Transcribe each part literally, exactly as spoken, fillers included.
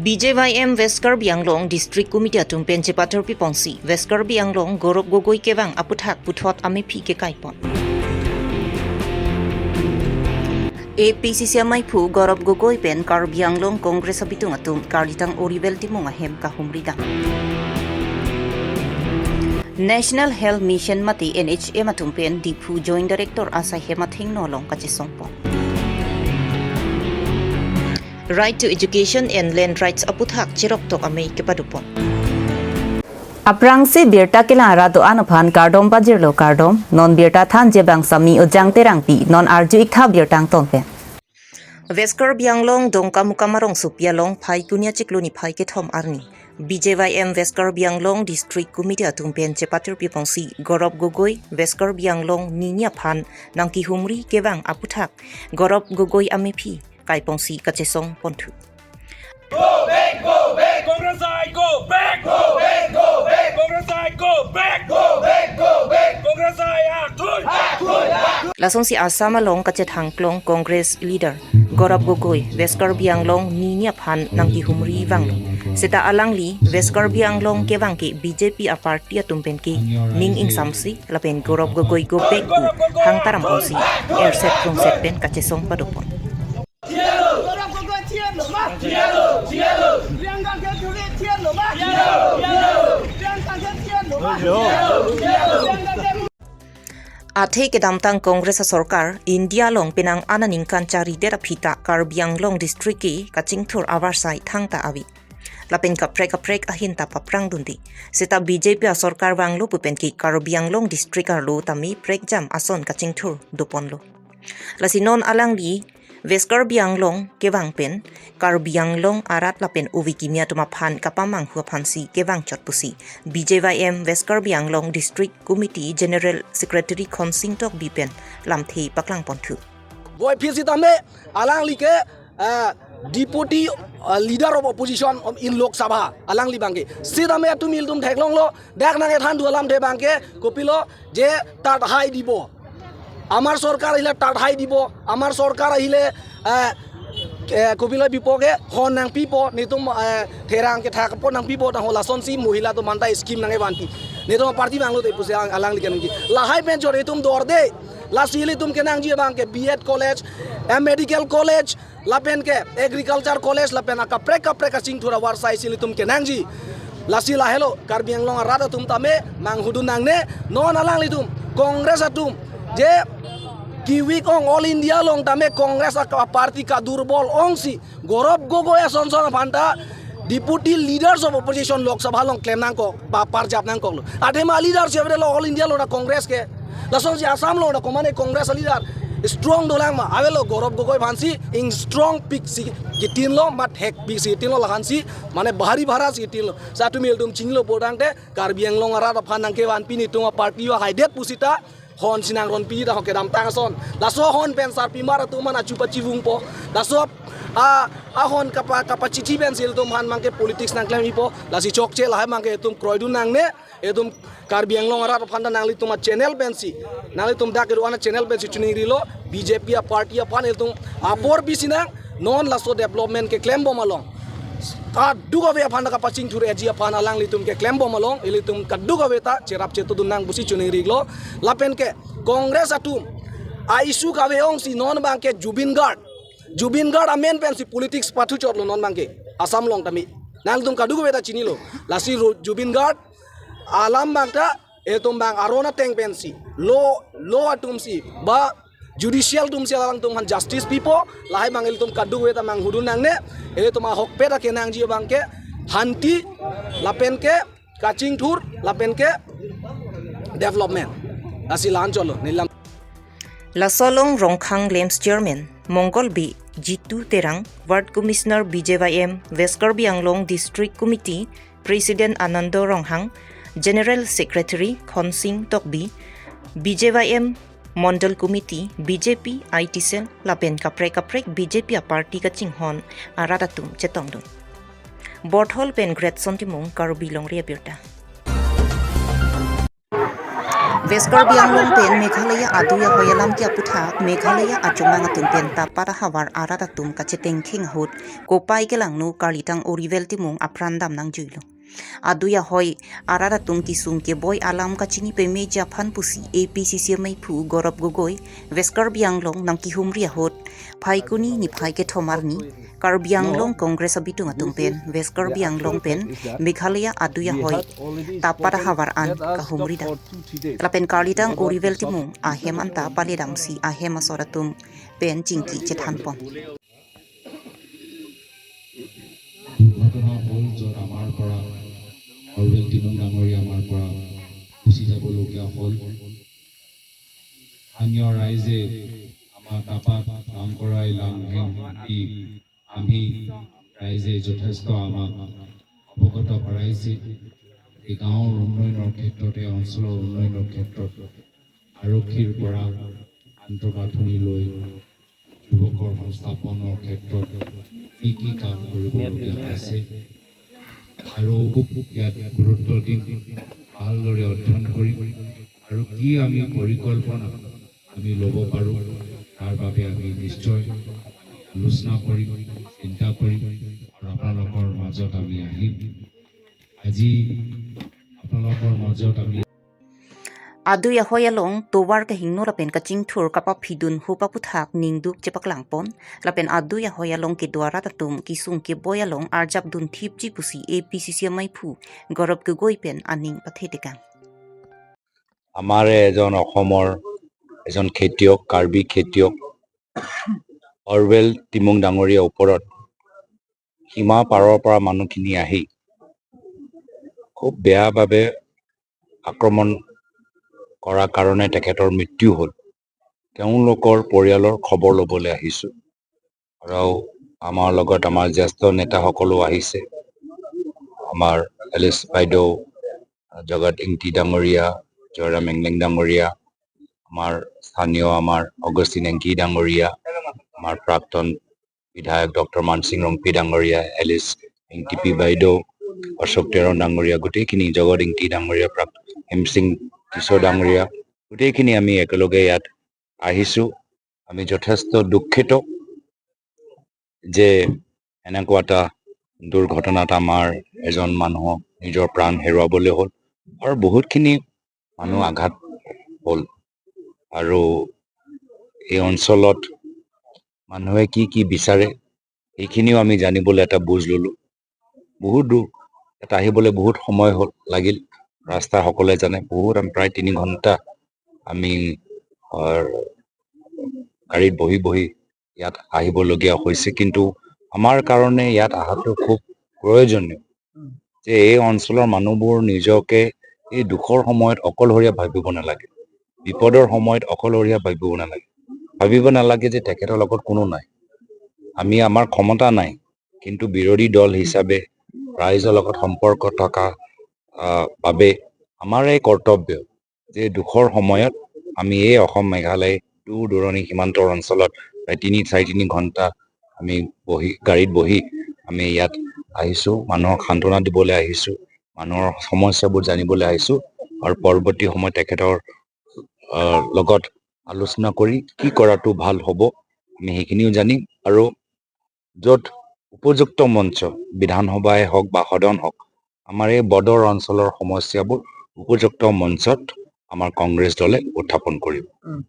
B J Y M West Karbi Anglong District Committee atum pen chepathurpi ponsi West Karbi Anglong Gaurav Gogoi kevang aputhak puthot amephi kekaipon. A P C C amaiphu Gaurav Gogoi pen Karbi Anglong Congress abitung atum Karlitang Orivel Timung ahem kahumri dam. National Health Mission mate N H M atum pen Diphu Joint Director asai hem athengno along kachesongpon. Right to Education and Land Rights aputhak cheroktok amei kepadopon. Aphrangsi birta kelang arat do-an aphan kardom pajirlo kardom, non birta thanji abang Sami Ojang Terangpi, non arju-ik tha birta angton pen. West Karbi Anglong Dongkamukam arongsopi along Phaikuni achiklo niphai kethom arni B J Y M West Karbi Anglong District Committee atum pen chepathurpi ponsi Gaurav Gogoi West Karbi Anglong nini aphan nangkehumri kevang aputhak Gaurav Gogoi amephi kaiponsi kachesongponthu. Go back, go back. Congress I go back. Go back, go back. Congress I go back. Go back, go back. Congress I athui. Athui, athui. Lasonsi Assam along kachethangklong Congress leader Gaurav Gogoi West Karbi Anglong nini aphan nangkehumri vanglo. Seta alangli West Karbi Anglong kevang ke B J P aparty atum pen ke ning ingsamsi lapen Gaurav Gogoi go back pu hangtaram ponsi erset krungset pen kachesong padopon. Athe kedamtang Congress asorkar India along penang ananingkan charidet aphi ta Karbi Anglong district ke kachingthur avarsai thangta ave. Lapen kaprek kaprek ahin ta paprang dunde. Seta B J P asorkar vanglo pu pen ke Karbi Anglong district arlo tame prekjam ason kachingthur doponlo. Lasi non alangli West Karbi Anglong kevang pen Karbi Anglong arat lapen ove kimi atum aphan kapamanghu aphansi kevang chot pusi B J Y M West Karbi Anglong District Committee General Secretary Khonsing Tokbi pen lamthe paklangponthu. Goi phir sitame alangli ke, eh, Deputy, eh, Leader of Opposition in Lok Sabha alangli abangke. Sitame atum ilitum theklonglo, dak nangkethan do alamthe abangke, kopilo, যে তাত হাই দিব। আমাৰ চৰকাৰ আহিলে তাত হাই দিব। আমাৰ চৰকাৰ আহিলে, এ, এ, কপিলা বিপকে হন নাংপিব। Netum, এ, therang kethak po nangpibo, tang ho lasonsi mohila atum aphan ta scheme nangkevanpi. Netum party vanglote pusi ang alangli kenangji. Lahai pen jor itum dorde. Lasi ilitum kenangji abangke B Ed College, a medical college, lapen ke agriculture college lapen akaprek kaprek kachingthur avarsai si ilitum kenangji. Lasi lahelo Karbi Anglong arat atum tame manghudun nangne, non alanglitum Congress atum je ke-weak ong, all India along tame Congress a party kadurbol ongsi Gaurav Gogoi asonson aphan ta Deputy Leaders of Opposition Lok Sabha along klem nangkok, ba parjap nangkoklo. Athema leadership avelo all India along ta Congress ke. Lasonsi Assam along ta komane Congress leader strong dolang ma. Avelo Gaurav Gogoi aphansi ing strong pik si kitinlo, mat hek pik si kitinlo, lahansi mane bhari bhara si kitinlo. Sa atum ilitum chinilo potangte Karbi Anglong arat aphan nangkevanpi netum a party va haidet pusita hon si nangronpi ta ho kedamtang ason. Laso hon pen sarpimar atum aphan achu pachivungpo. Laso a, a hon kapa, kapachichi pensi ilitum aphan abangke politics nangklem-ikpo. Lasi chokche lahai abangke itum kroidun nangne, itum Karbi Anglong arat aphan ta nanglitum a channel pensi, nanglitum dak kedo-an a channel pensi chiningrilo, B J P a party aphan ilitum apor bisinang, non laso development keklembom along kadokave aphan ta kapachingthur eji aphan alanglitum keklembom along, ilitum kadokave ta cherap chetudun nang pusi chiningrilo. Lapen ke Congress atum a issue kave ongsi non abangke Zubeen Garg, Zubeen Garg amen pensi politics pathu chotlo non abangke Assam along tame. Nangtum kadokave ta chinilo. Lasi ro-, Zubeen Garg alam abang ta itum abang aron ateng pensi, law, law atumsi, ba judicial atumsi alangtum aphan justice pipo, lahai abang ilitum kadokave ta manghudun nangne, ilitum ahokpet akenangji abangke shanti, lapen ke kachingthur, lapen ke development. Lasi la-an chotlo, nelam. Laso along Rongkhang LAMPS Chairman Mongol Bey, Jitu Terang, Ward Commissioner B J Y M West Karbi Anglong District Committee President Anando Ronghang, General Secretary Khonsing Tokbi, B J Y M Mondol Committee, B J P I T Cell, lapen kaprek kaprek B J P a party kachinghon arat atum chetongdun. Borthol pen Greatson Timung, Karbi Longri Abirta. West Karbi Anglong pen Meghalaya adui ahoi alam ke aputhak Meghalaya achomang atum pen Tapat ahavar arat atum kachetengkheng ahut kopai kelangno Karlitang Orivel Timung apran dam nangjuilo. Adui ahoi arat atum kisung keboi alam kachini pemeji aphan pusi A P C C ameiphu Gaurav Gogoi West Karbi Anglong nangkihumri ahut Phaikuni niphai kethom arni Karbi Anglong Congress abitung atum pen West Karbi Anglong pen Meghalaya adui ahoi Tapat ahavar an kahumri dam. Lapen Karlitang Orivel Timung ahem anta paledamsi ahem asor atum pen chingki chethanpon. দুৰ্ঘটনা হ'ল, য'ত আমাৰ পৰা অৰবেল টিমুং ডাঙৰীয়া আমাৰ পৰা গুচি যাবলগীয়া হ'ল। স্থানীয় ৰাইজে আমাক তাপাত কাম কৰাই লাংহেং দি আমি ৰাইজে যথেষ্ট আমাক অৱগত কৰাইছে। এই গাঁৱৰ উন্নয়নৰ ক্ষেত্ৰতে, অঞ্চলৰ উন্নয়নৰ ক্ষেত্ৰত আৰক্ষীৰ পৰা আন্তঃগাঁথনি লৈ যুৱকৰ সংস্থাপনৰ ক্ষেত্ৰত কি কি কাম কৰিবলগীয়া আছে আৰু ইয়াত গুৰুত্ব দিম, ভালদৰে অধ্যয়ন কৰিম আৰু কি আমি পৰিকল্পনা আমি ল'ব পাৰোঁ, তাৰ বাবে আমি নিশ্চয় আলোচনা কৰিম, চিন্তা কৰিম আৰু আপোনালোকৰ মাজত আমি আহিম। আজি আপোনালোকৰ মাজত আমি Adui ahoi along tovar kahingno lapen kachingthur kapaphidun ahut aputhak ningduk chepaklangpon, lapen adui ahoi along kedo arat atum kisung keboi along arjapdun thipji pusi A P C C ameiphu Gaurav Gogoi pen aning pathetekang. আমাৰে এজন অসমৰ এজন খেতিয়ক, কাৰ্বি খেতিয়ক অৰবেল টিমুং ডাঙৰীয়া ওপৰত সীমা পাৰৰ পৰা মানুহখিনি আহি খুব বেয়াভাৱে আক্ৰমণ কৰাৰ কাৰণে তেখেতৰ মৃত্যু হ'ল। তেওঁলোকৰ পৰিয়ালৰ খবৰ ল'বলৈ আহিছোঁ। আৰু আমাৰ লগত আমাৰ জ্যেষ্ঠ নেতাসকলো আহিছে। আমাৰ এলিছ বাইদেউ, জগত ইংতি ডাঙৰীয়া, জয়ৰাম এংলেং ডাঙৰীয়া, আমাৰ স্থানীয় আমাৰ অগষ্টিন এংকি ডাঙৰীয়া, আমাৰ প্ৰাক্তন বিধায়ক ডক্টৰ মানসিং ৰংপি ডাঙৰীয়া, এলিছ ইংতিপি বাইদেউ, অশোক তেৰণ ডাঙৰীয়া, গোটেইখিনি, জগত ইংতি ডাঙৰীয়া, প্ৰাক হেমসিং টিছ' ডাঙৰীয়া, গোটেইখিনি আমি একেলগে ইয়াত আহিছোঁ। আমি যথেষ্ট দুখিত যে এনেকুৱা এটা দুৰ্ঘটনাত আমাৰ এজন মানুহ নিজৰ প্ৰাণ হেৰুৱাবলৈ হ'ল আৰু বহুতখিনি মানুহ আঘাত হ'ল। আৰু এই অঞ্চলত মানুহে কি কি বিচাৰে, সেইখিনিও আমি জানিবলৈ এটা বুজ ল'লোঁ। বহুত দূৰ, ইয়াত আহিবলৈ বহুত সময় হ'ল, লাগিল। ৰাস্তা সকলোৱে জানে, বহুত, আমি প্ৰায় তিনি ঘণ্টা আমি, আহ, গাড়ীত বহি বহি ইয়াত আহিবলগীয়া হৈছে। কিন্তু আমাৰ কাৰণে ইয়াত অহাটো খুব প্ৰয়োজনীয় যে এই অঞ্চলৰ মানুহবোৰ নিজকে এই দুখৰ সময়ত অকলশৰীয়া ভাবিব নালাগে, বিপদৰ সময়ত অকলশৰীয়া ভাবিব নালাগে, ভাবিব নালাগে যে তেখেতৰ লগত কোনো নাই। আমি, আমাৰ ক্ষমতা নাই, কিন্তু বিৰোধী দল হিচাপে ৰাইজৰ লগত সম্পৰ্ক থকা, আহ, বাবে আমাৰ এই কৰ্তব্য যে দুখৰ সময়ত আমি এই অসম মেঘালয় দূৰ দূৰণি সীমান্তৰ অঞ্চলত প্ৰায় তিনি, চাৰি তিনি ঘণ্টা আমি বহি, গাড়ীত বহি আমি ইয়াত আহিছোঁ, মানুহক সান্ত্বনা দিবলৈ আহিছোঁ, মানুহৰ সমস্যাবোৰ জানিবলৈ আহিছোঁ আৰু পৰৱৰ্তী সময়ত তেখেতৰ, আহ, লগত আলোচনা কৰি কি কৰাটো ভাল হ'ব, আমি সেইখিনিও জানিম। আৰু য'ত উপযুক্ত মঞ্চ, বিধানসভাই হওক বা সদন হওক, আমাৰ এই বৰ্ডাৰ অঞ্চলৰ সমস্যাবোৰ উপযুক্ত মঞ্চত আমাৰ কংগ্ৰেছ দলে উত্থাপন কৰিব। উম।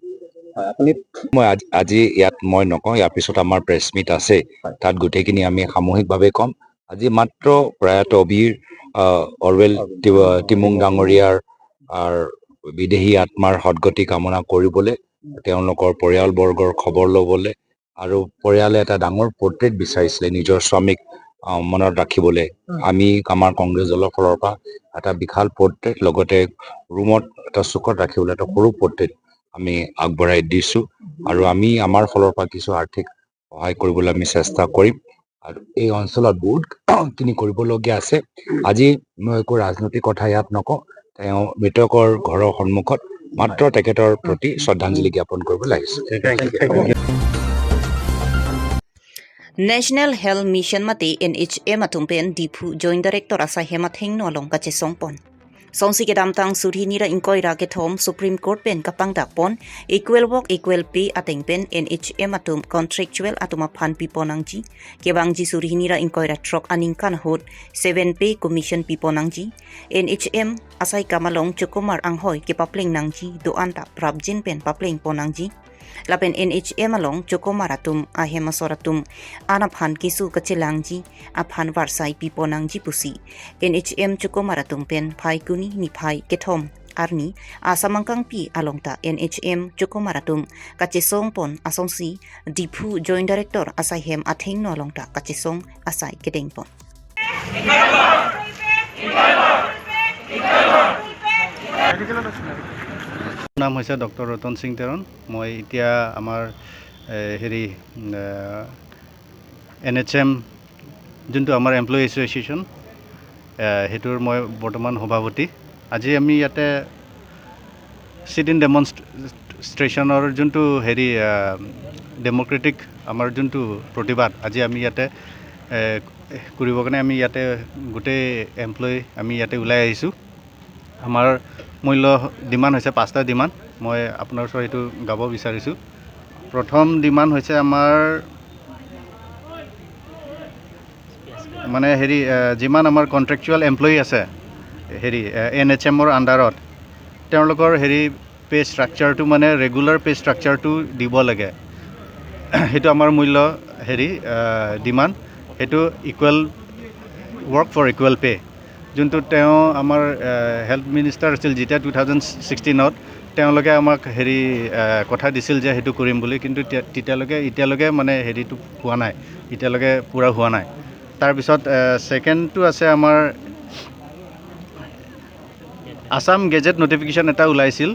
হয়, আপুনি মই আজি, আজি ইয়াত মই নকওঁ, ইয়াৰ পিছত আমাৰ প্ৰেছ মিট আছে, হয়। তাত গোটেইখিনি আমি সামূহিকভাৱে ক'ম। আজি মাত্ৰ প্ৰয়াত বীৰ, আহ, অৰৱেল তি-, টিমুং ডাঙৰীয়াৰ, আৰ, বিদেহী আত্মাৰ সদগতি কামনা কৰিবলৈ, তেওঁলোকৰ পৰিয়ালবৰ্গৰ খবৰ ল'বলৈ আৰু পৰিয়ালে এটা ডাঙৰ পৰ্ট্ৰেট বিচাৰিছিলে নিজৰ স্বামীক, আহ, মনত ৰাখিবলৈ। উম। আমি আমাৰ কংগ্ৰেছ দলৰ ফালৰ পৰা এটা বিশাল পৰ্ট্ৰেট, লগতে ৰুমত এটা চুকত ৰাখিবলৈ এটা সৰু পৰ্ট্ৰেট আমি আগবঢ়াই দিছোঁ আৰু আমি আমাৰ ফালৰ পৰা কিছু আৰ্থিক সহায় কৰিবলৈ আমি চেষ্টা কৰিম। আৰু এই অঞ্চলত বহুতখিনি কৰিবলগীয়া আছে। আজি মই একো ৰাজনৈতিক কথা ইয়াত নকওঁ, তেওঁ মৃতকৰ ঘৰৰ সন্মুখত মাত্ৰ তেখেতৰ প্ৰতি শ্ৰদ্ধাঞ্জলি জ্ঞাপন কৰিবলৈ আহিছোঁ। National Health Mission mate N H M atum pen Diphu Joint Director asai hem athengno along kachesongpon. Songsi kedamtang suri hini ra ingkoi ra kethom Supreme Court pen kapangdak pon, equal work equal pay ateng pen N H M atum contractual atum aphan pipon nangji, kevangji suri hini ra ingkoi ra throk aningkan ahut seven pay commission pipon nangji, N H M asai kam along chokomar anghoi kepapleng nangji, do-an ta prapjin pen papleng pon nangji. Lapen N H M along chokomar atum ahem asor atum an aphan keso kachelangji aphan varsai pipon nangji pusi N H M chokomar atum pen Phaikuni niphai kethom arni asamangkangpi along ta N H M chokomar atum kachesong pon asonsi Diphu Joint Director asai hem athengno along ta kachesong asai kedeng pon. নাম হৈছে ডক্টৰ ৰতন সিং তেৰণ। মই এতিয়া আমাৰ এ, হেৰি N H M যোনটো আমাৰ employee association, এ, সেইটোৰ মই বৰ্তমান সভাপতি। আজি আমি ইয়াতে চিট ইন ডেমনষ্ট্ৰেশ্যনৰ যোনটো হেৰি ডেম'ক্ৰেটিক আমাৰ যোনটো প্ৰতিবাদ, আজি আমি ইয়াতে এ, কৰিবৰ কাৰণে আমি ইয়াতে গোটেই এমপ্লয়ী আমি ইয়াতে ওলাই আহিছোঁ। আমাৰ মূল্য ডিমাণ্ড হৈছে পাঁচটা ডিমাণ্ড। মই আপোনাৰ ওচৰত এইটো গাব বিচাৰিছোঁ। প্ৰথম ডিমাণ্ড হৈছে আমাৰ মানে হেৰি এ, যিমান আমাৰ কণ্ট্ৰেকচুৱেল এমপ্লয়ী আছে হেৰি এন এইচ এমৰ আণ্ডাৰত, তেওঁলোকৰ হেৰি পে' ষ্ট্ৰাকচাৰটো মানে ৰেগুলাৰ পে' ষ্ট্ৰাকচাৰটো দিব লাগে। সেইটো আমাৰ মূল্য হেৰি ডিমাণ্ড। সেইটো equal work for equal pay'. যোনটো তেওঁ আমাৰ হেল্থ মিনিষ্টাৰ আছিল যেতিয়া টু থাউজেণ্ড ছিক্সটিনত, তেওঁলোকে আমাক হেৰি এ, কথা দিছিল যে সেইটো কৰিম বুলি, কিন্তু তে- তেতিয়ালৈকে এতিয়ালৈকে মানে হেৰিটো হোৱা নাই, এতিয়ালৈকে পূৰা হোৱা নাই। তাৰপিছত ছেকেণ্ডটো আছে আমাৰ আছাম গেজেট নটিফিকেশ্যন এটা ওলাইছিল।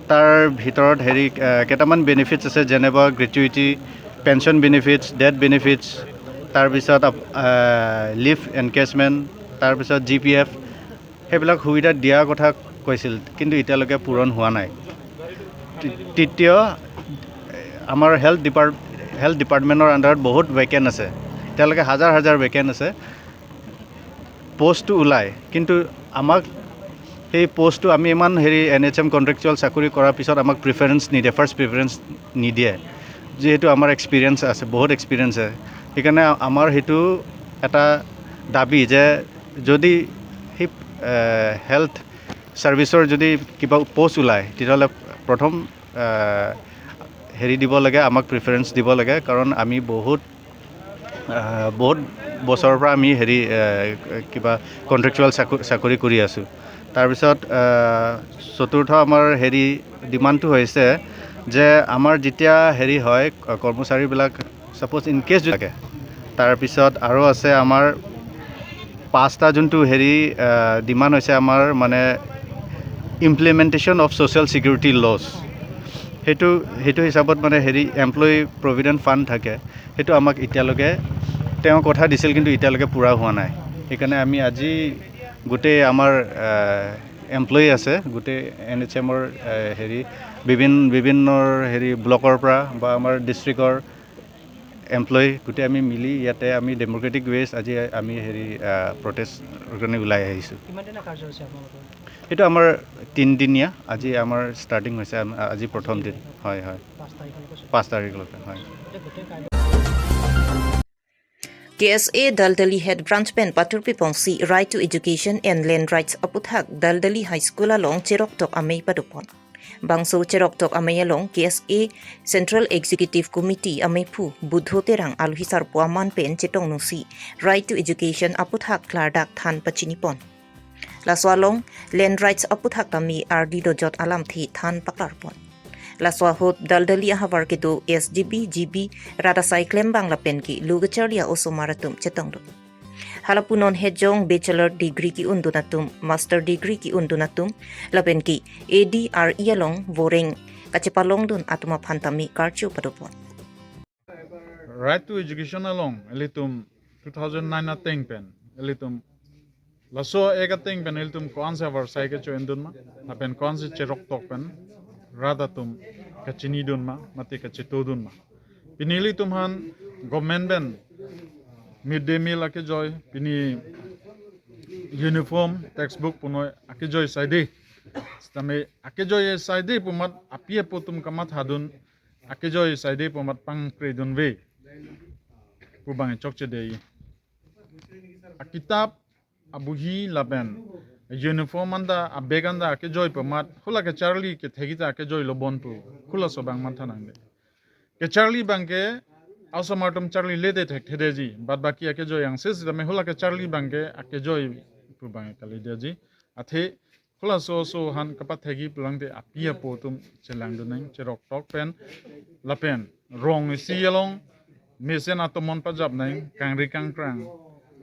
তাৰ ভিতৰত হেৰি এ, কেইটামান বেনিফিটছ আছে, যেনেবা gratuity, pension benefits, death benefits, তাৰপিছত লিভ এনকেচমেণ্ট, তাৰপিছত জি পি এফ, সেইবিলাক সুবিধা দিয়াৰ কথা কৈছিল, কিন্তু এতিয়ালৈকে পূৰণ হোৱা নাই। তৃ- তৃতীয়, আমাৰ হেল্থ ডিপাৰ্ট হেল্থ ডিপাৰ্টমেণ্টৰ আণ্ডাৰত বহুত ভেকেণ্ট আছে, এতিয়ালৈকে হাজাৰ হাজাৰ ভেকেণ্ট আছে। পষ্টটো ওলায়, কিন্তু আমাক সেই পষ্টটো আমি ইমান হেৰি এন এইচ এম কণ্ট্ৰেকচুৱেল চাকৰি কৰাৰ পিছত আমাক প্ৰিফাৰেঞ্চ নিদিয়ে, ফাৰ্ষ্ট প্ৰিফাৰেঞ্চ নিদিয়ে, যিহেতু আমাৰ এক্সপিৰিয়েঞ্চ আছে, বহুত এক্সপিৰিয়েঞ্চ আছে। সেইকাৰণে আমাৰ সেইটো এটা দাবী যে যদি সেই হেল্থ ছাৰ্ভিচৰ যদি কিবা পষ্ট ওলায়, তেতিয়াহ'লে প্ৰথম এ, হেৰি দিব লাগে, আমাক প্ৰিফাৰেঞ্চ দিব লাগে, কাৰণ আমি বহুত এ, বহুত বছৰৰ পৰা আমি হেৰি এ, কিবা কণ্ট্ৰেকচুৱেল চাকৰি চাকৰি কৰি আছোঁ। তাৰপিছত এ, চতুৰ্থ আমাৰ হেৰি ডিমাণ্ডটো হৈছে যে আমাৰ যেতিয়া হেৰি হয় ক- কৰ্মচাৰীবিলাক ছাপ'জ ইন কেছ লাগে, তাৰপিছত আৰু আছে আমাৰ পাঁচটা যোনটো হেৰি ডিমাণ্ড হৈছে আমাৰ মানে implementation of social security laws. সেইটো সেইটো হিচাপত মানে হেৰি এমপ্লয়ী প্ৰভিডেণ্ট ফাণ্ড থাকে, সেইটো আমাক এতিয়ালৈকে তেওঁ কথা দিছিল, কিন্তু এতিয়ালৈকে পূৰা হোৱা নাই। সেইকাৰণে আমি আজি গোটেই আমাৰ এমপ্লয়ী আছে, গোটেই এন এইচ এমৰ হেৰি বিভিন্ন বিভিন্নৰ হেৰি ব্লকৰ পৰা বা আমাৰ ডিষ্ট্ৰিক্টৰ এমপ্লয়ী গোটেই আমি মিলি ইয়াতে আমি ডেম'ক্ৰেটিক ৱেজ আজি আমি হেৰি প্ৰটেষ্টৰ কাৰণে ওলাই আহিছোঁ। কিমান দিনৰ কাৰ্যসূচী আপোনালোকৰ? এইটো আমাৰ তিনিদিনীয়া, আজি আমাৰ ষ্টাৰ্টিং হৈছে, আম- আজি প্ৰথম দিন। হয়, হয়, পাঁচ তাৰিখলৈকে চলিব। পাঁচ তাৰিখলৈকে। হয়। এতিয়া গোটেই কাৰ্য K S A Daldali Head Branch pen patur pipongsi Right to Education and Land Rights aputhak Daldali High School along cheroktok amei padopon. Bangso cheroktok amei along K S A Central Executive Committee ameiphu Budho Terang aluhi sarpo aman pen chetongnosi Right to Education aputhak klardak than pachinipon. Laso along Land Rights aputhak tame ardi dojot alamthe than paklarpon. Laso ahut Daldali ahavar kedo S D B, G B, rat asai klembang lapen ke lo kacharli a-osomar atum chetongdun. Hala pu non hejong bachelor degree ke-undun atum, master degree ke-undun atum, lapen ke A D R E along voreng kachepalongdun atum aphan tame karcho padopon. Right to Education along ilitum two thousand nine ateng pen ilitum laso ek ateng pen ilitum ko-ansi avarsai kecho-endun ma, lapen ko-ansi cheroktok pen rat atum kachinidun ma, mate kachetodun ma. Pini ilitum aphan government pen mid day meal akejoi, pini uniform, textbook punoi akejoi saide. Sitame akejoi saide pu amat api apo atum kamathadun, akejoi saide pu amat pangkredunve pu abang chokchedei. Akitap, abohi lapen uniform anta, abag anta akejoi pu amat hula kecharli kethekji ta akejoi lo bon pu hula so abang matha nangde. Kecharli abangke osomar atum charlile te thekthedetji, bad baki akejoi angse sitame hula kecharli abangke akejoi pu abang kalidetji. Athe hula so so aphan kapathekji pulang te api apo atum chelangdun nang, cheroktok pen lapen rong isi along mesen atomon pajap nang, kangri kangkrang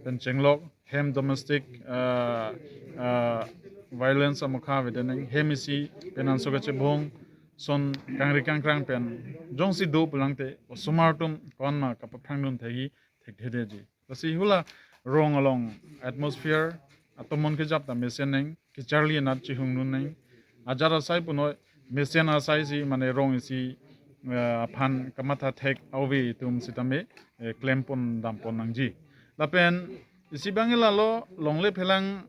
pen chenglok, hem domestic, ah, ah, violence amokha avedet nang, hem isi pen anso kachebong, son kangri kangkrang pen jongsi do pulang te osomar atum konma kapaphrangdun thekji thekthedetji. Lasi hula rong along atmosphere atomon kejap ta mesen nang, kecharli anat chihungdun nang. Ajat asai punoi mesen asai si mane rong isi, eh, aphan kamatha thek ave atum sitame, eh, klempon dampon nangji. Lapen isi abang lalo longle phelang.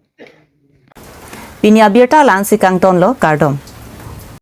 Pini abirta la-ansi kangtonlo, kardom.